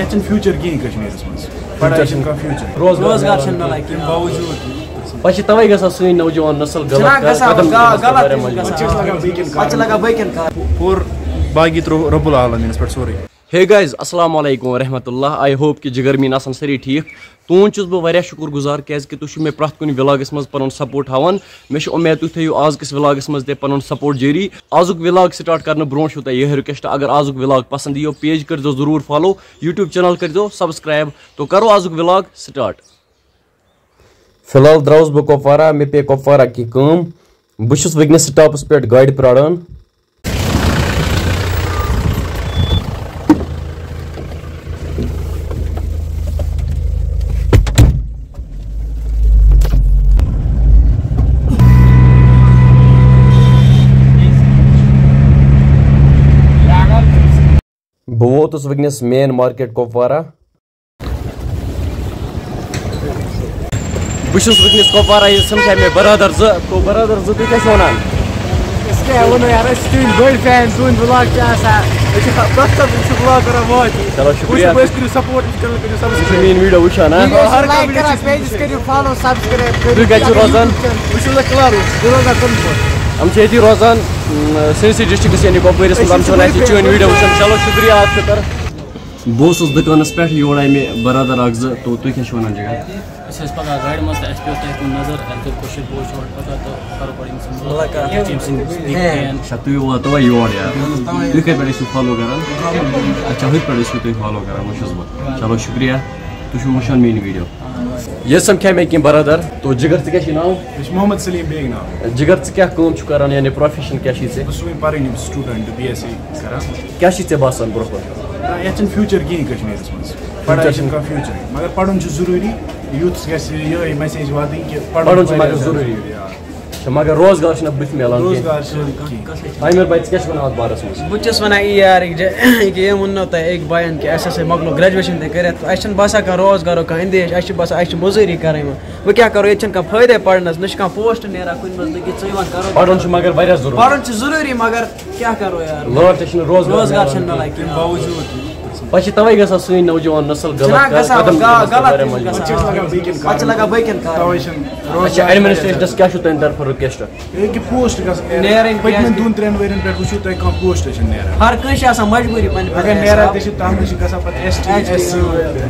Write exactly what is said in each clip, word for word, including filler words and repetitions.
اَتہِ چھُنہٕ فیوٗچر کِہیٖنۍ کشمیٖرس منٛز۔ پڑھاے چھُنہٕ کانٛہہ فیوٗچر۔ روزگار روزگار چھُنہٕ مِلان کِہیٖنۍ۔ باوجوٗد۔ پتہٕ چھِ توے گژھان سٲنۍ نوجوان نسل غلط چھِنہ کر-، گژھان، قدم غا-، تُلان۔ غلط واریاہ یِم مجبوٗر۔ گژھان۔ پتہٕ چھِ أسۍ لگان بیٚکٮ۪ن پتہٕ چھِ کارن۔ لگان بیٚکٮ۪ن کارن۔ پوٗرٕ باقی ترٛوو رب العالمیٖنس پٮ۪ٹھ سورُے۔ Hey guys، السلام علیکم ورحمۃ اللہ۔ I hope کہ جِگر میٖن آسن سٲری ٹھیٖک۔ تُہُنٛد چھُس بہٕ واریاہ شُکُر گُزار، کیٛازِکہِ تُہۍ چھِو مےٚ پرٛٮ۪تھ کُنہِ وِلاگَس منٛز پَنُن سپوٹ ہاوان۔ مےٚ چھِ اُمید تُہۍ تھٲیِو آزکِس وِلاگَس منٛز تہِ پَنُن سپوٹ جٲری۔ آزُک وِلاگ سٹارٹ کَرنہٕ برونٛٹھ چھُو تۄہہِ یِہوٚے رِکوٮ۪سٹ، اگر آزُک وِلاگ پَسنٛد یِیو، پیج کٔرۍزیو ضروٗر فالو، YouTube چینل کٔرۍزیو سبسکرایب۔ تو کَرو آزُک وِلاگ سٹارٹ۔ فی الحال درٛاوُس بہٕ کۄپوارہ، مےٚ پیٚیہِ کۄپوارہ کینٛہہ کٲم۔ بہٕ چھُس وٕنکیٚنَس سٹاپَس پٮ۪ٹھ گاڑِ پرٛاران۔ بہٕ ووتُس وٕنکیٚنَس مین مارکیٹ کۄپوارہ۔ بہٕ چھُس وٕنکیٚنَس کۄپوارہ، ییٚتہِ سَمکھے مےٚ برادر زٕ۔ تو برادر زٕ، تُہۍ کیٛاہ چھِو وَنان؟ أسۍ کیٛاہ وَنو یار، أسۍ چھِ تُہٕنٛدۍ بٔڑۍ فین، تُہٕنٛدۍ وِلاگ چھِ آسان۔ أسۍ چھِ پرٛٮ۪تھ ساتہٕ أسۍ چھِ وِلاگ کران واچ۔ چلو شُکریہ۔ وٕچھِو، أسۍ کٔرِو سپورٹ، أسۍ کَرو، کٔرِو سبسکرایب۔ میٲنۍ ویڈیو وٕچھان، ہاں؟ ویڈیو چھِ ہر لایک کانٛہہ کران، ویڈیو چھِ پیجَس کٔرِو فالو، سبسکرایب کٔرِو۔ تُہۍ کَتہِ چھِو روزان؟ بہٕ چھُس روزان کٕلارُک۔ بہٕ روزان کٕلارُک۔ یِم چھِ ییٚتی روزان، اۭں، سٲنِسٕے ڈسٹرکٹس، یعنی کۄپوٲرِس منٛز۔ یِم چھِ وَنان، أسۍ چھِ چٲنۍ ویڈیو وٕچھان۔ چلو شُکریہ، آز خٲطرٕ۔ بہٕ اوسُس دُکانَس پٮ۪ٹھ، یور آیہِ مےٚ برادر اَکھ زٕ، تو تُہۍ کیٛاہ چھِو وَنان جِگر؟ أسۍ ٲسۍ پَکان گاڑِ منٛز تہٕ اَسہِ پیوٚو تۄہہِ کُن نظر، اَسہِ دوٚپ کٔشیٖر بوے چھِ اورٕ پَکان تہٕ کَرو گۄڈٕ ییٚمِس سۭتۍ مُلاقات۔ ییٚمہِ سٕنٛدۍ بِگ فین۔ اچھا، تُہۍ واتو وۄنۍ یور یار۔ تُہۍ کَتہِ پٮ۪ٹھ ٲسِو فالو کران؟ اچھا، ہُتہِ پٮ۪ٹھ ٲسِو تُہۍ فالو کران، وٕچھُس بہٕ۔ چلو شُکریہ، تُہۍ چھِو وٕچھان میٛٲنۍ ویڈیو۔ ییٚتہِ سَمکھے مےٚ کینٛہہ برادر، تو جِگر، ژٕ کیٛاہ چھُے ناو؟ مےٚ چھُ محمد سلیٖم بیگ ناو۔ جِگر، ژٕ کیٛاہ کٲم چھُکھ کران، یعنی پروفیشن کیٛاہ چھُے ژےٚ؟ بہٕ چھُس وٕنہِ پَران، یِم سٹوٗڈنٛٹ بی ایس سی کران۔ کیٛاہ چھُے ژےٚ باسان برونٛہہ کُن؟ نہ، یَتھ چھُنہٕ فیوٗچر کِہیٖنۍ کشمیٖرَس منٛز۔ پڑھاے چھُنہٕ کانٛہہ فیوٗچر، مگر پَرُن چھُ ضروٗری۔ یوٗتھس گژھِ یِہوٚے message واتٕنۍ کہِ پَرُن پَرُن چھُ واریاہ مگر ضروٗری۔ ضروٗری۔ آ۔ اچھا، مگر روزگار چھُنہٕ بٕتھِ میلان کینٛہہ۔ روزگار چھُنہٕ کینٛہہ۔ عامر بھائی، ژٕ کیٛاہ چھُکھ وَنان اَتھ بارَس منٛز؟ بہٕ چھُس وَنان یی یار، یہِ کہِ، یہِ کہِ یہِ ووٚن نہ تۄہہِ أکۍ بایَن کہِ اَسہِ ہسا مۄکلو گریجویشن تہِ کٔرِتھ، اَسہِ چھُنہٕ باسان کانٛہہ روزگارُک کانٛہہ اندیش، اَسہِ چھُ باسان اَسہِ چھِ مٔزوٗری کَرٕنۍ وۄنۍ۔ وۄنۍ کیٛاہ کَرو، ییٚتہِ چھُنہٕ کانٛہہ فٲیدَے پَرنَس، نہ چھُ کانٛہہ پوسٹ نیران کُنہِ منٛز، نہ کینٛہہ، ژٕے وَن کَرو۔ پَرُن چھُ مگر واریاہ ضروٗری۔ پَرُن چھُ ضروٗری، مگر کیٛاہ کَرو یار؟ لٲر تہِ چھِنہٕ روزگار روزگار میلان چھِنہٕ کینٛہہ۔ میلان کینٛہہ۔ پَتہٕ چھِ تَوَے گژھان سٲنۍ نوجوان نسل غلط چھِنہ کر-، گژھان، قدم غا-، تُلنَس غلط منٛز یِم واریاہ گژھان۔ مجبوٗر۔ پَتہٕ چھِ لَگان بیٚکٮ۪ن کارَن۔ تَوَے چھِنہٕ اچھا، روزگار ایڈمنسٹریشنَس کیٛاہ چھُو تُہٕنٛدِ طرفہٕ رِکویسٹ؟ یہِ کہِ پوسٹ گژھن نیرٕنۍ۔ نیرٕنۍ پٔتمٮ۪ن کیٛازِ؟ دۄن ترٛٮ۪ن ؤرِین پٮ۪ٹھ وٕچھِو تُہۍ، کانٛہہ پوسٹ چھِنہٕ نیران۔ ہر کٲنٛسہِ چھِ آسان مجبوٗری پنٕنہِ اگر پنٕنہِ نیران حساب۔ تہِ چھِ، تَتھ منٛز چھِ گژھان پَتہٕ S T, S C.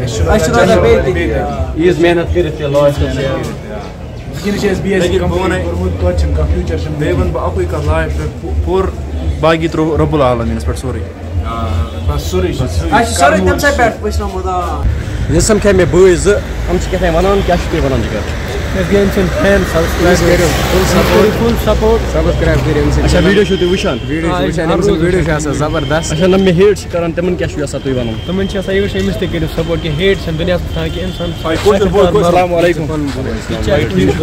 S T. أسۍ چھِ روزان بیٚیہِ تہِ۔ ییٖژ محنت کٔرِتھ تہِ لاسٹَس چھِ۔ وٕنکیٚنَس چھِ اَسہِ بی ایس سی لیکن بہٕ کمپلیٖٹ وَنَے، کوٚرمُت، توتہِ چھِنہٕ کانٛہہ فیوٗچر چھُنہٕ۔ بیٚیہِ وَنہٕ بہٕ اَکُے کَتھ، لاسٹ پٮ۪ٹھ پوٗ-، پوٗرٕ باقی ترٛوو رۄب العالمیٖنَس پٮ۪ٹھ سورُے۔ آ، بَس سورُے چھُ، سورُے اَسہِ چھُ سورُے کرموٗ تٔمۍ سٕے چھُ۔ پٮ۪ٹھ وٕچھنومُت، آ۔ یہِ سَمکھے مےٚ بٲے زٕ، یِم چھِ کیٛاہ تام وَنان، کیٛاہ چھِو تُہۍ وَنان جِگر؟ أسۍ گٔے أمۍ سٕنٛدۍ فین، سبسکرایب کٔرِو، full support. Full support. Subscribe کٔرِو أمۍ سٕنٛدۍ اچھا، چینل۔ ویٖڈیو چھِو تُہۍ وٕچھان؟ ویٖڈیو چھِ آ، وٕچھان، أمۍ سٕنٛدۍ ویٖڈیو چھِ آسان زبردست۔ اچھا، نہ مےٚ ہیٹ چھِ کران، تِمن کیٛاہ چھُ یَژھان تُہۍ وَنُن؟ تِمن چھِ آسان یہِ وٕچھُن، أمِس تہِ کٔرِو سپورٹ، کہِ ہیٹ چھَنہٕ دُنیاہَس منٛز تھاوان کہِ اِنسان آ، کٲشِر بوے، کٲشِر۔ السلام علیکم۔ یہِ چھا ٹھیٖک؟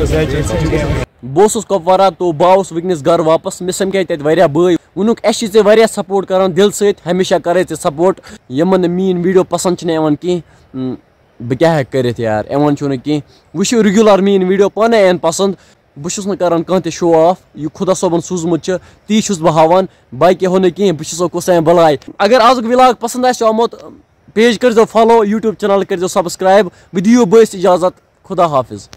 بہٕ اوسُس کۄپوارہ، تو بہٕ آوُس وٕنکیٚنَس گَرٕ واپَس۔ مےٚ سَمکھے تَتہِ واریاہ بٲے۔ ووٚنُکھ، اَسہِ چھِ ژےٚ واریاہ سپورٹ کران دِل سۭتۍ، ہمیشہ کَرَے ژےٚ سپورٹ۔ یِمَن نہٕ میٛٲنۍ ویٖڈیو پَسنٛد چھِنہٕ یِوان کینٛہہ، م، بہٕ کیٛاہ ہٮ۪کہٕ کٔرِتھ یار، یِوان چھُنہٕ کینٛہہ۔ وٕچھِو ریگولر میٛٲنۍ ویٖڈیو پانَے یِن پَسنٛد۔ بہٕ چھُس نہٕ کران کانٛہہ تہِ شو آف، یہِ خۄدا صٲبَن سوٗزمُت چھُ، تی چھُس بہٕ ہاوان، باقی ہُہ نہٕ کینٛہہ، بہٕ چھُسو کُس تام بَلاے۔ اگر آزُک وِلاگ پَسنٛد آسہِ آمُت، پیج کٔرۍزیو فالو، YouTube چینل کٔرۍزیو سبسکرایب۔ وۄنۍ دِیِو بٲیِس اِجازت، خدا حافظ۔